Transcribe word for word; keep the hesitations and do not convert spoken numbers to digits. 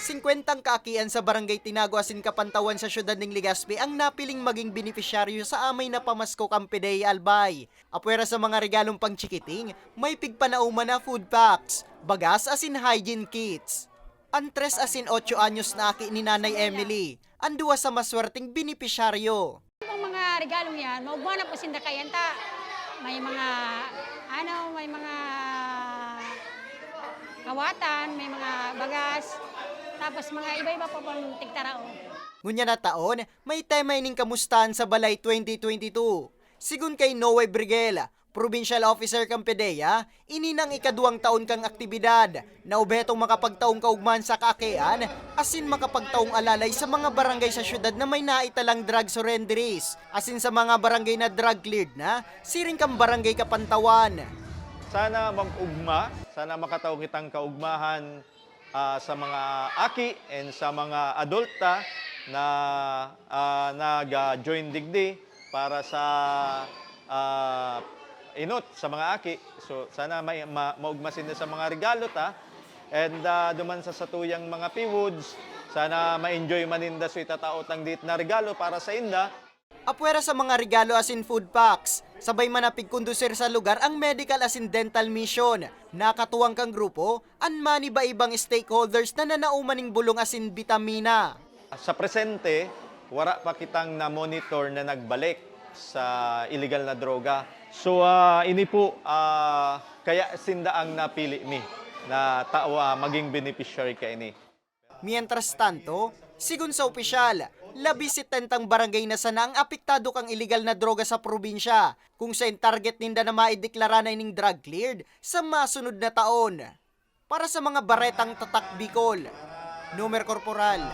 Singkwentang kaakian sa Barangay Tinago asin Kapantawan sa siyudad ning Legazpi ang napiling maging benepisyaryo sa amay na pamasko kan PDEA Albay. Apwera sa mga regalong pangchikiting, may pigpanauman na food packs, bagas asin hygiene kits. An tres asin otso anyos na aki ni Nanay Emily, an duwa sa maswerteng benepisyaryo. Ang mga regalong yan, maugma na po sinda kay anta. May mga, ano, may mga kawatan, may mga bagas, tapos mga iba-iba po pang tigtarao. Ngunyan na taon, may tema ining kamustahan sa Balay twenty twenty-two. Sigon kay Noe Briguel, provincial officer kan PDEA, ini nang ikaduwang taon kan aktibidad na obhetong makapagtaong kaugmahan sa kaakian asin makapagtaong alalay sa mga barangay sa syudad na may naitalang drug surrenderies asin sa mga barangay na drug cleared na, siring kan Barangay Kapantawan. Sana mag-ugma, sana makataong kitang kaugmahan ah, sa mga aki and sa mga adulta na ah, nag-join digdi para sa ah, inot sa mga aki. So sana may, ma, maugma sinda sa mga regalo ta. And ah, duman sa satuyang mga P-Woods, sana ma-enjoy man ninda so itatao tang dit na regalo para sa inda. Apwera sa mga regalo asin food packs, sabay man na pigkondusir sa lugar ang medical asin dental mission. Nakatuwang kan grupo an maniba-ibang stakeholders na nanauman ning bulong asin bitamina. Sa presente, wara pa kitang na-monitor na nagbalik sa illegal na droga. So ah, ini po ah, kaya sinda ang napili mi na tao ah, maging beneficiary kaini. Mientras tanto, sigon sa opisyal, labi setentang barangay na sana ang apektado kan iligal na droga sa probinsya, kung saen target ninda na maideklara na ining drug cleared sa masunod na taon. Para sa mga baretang Tatak Bicol, Numer Korporal,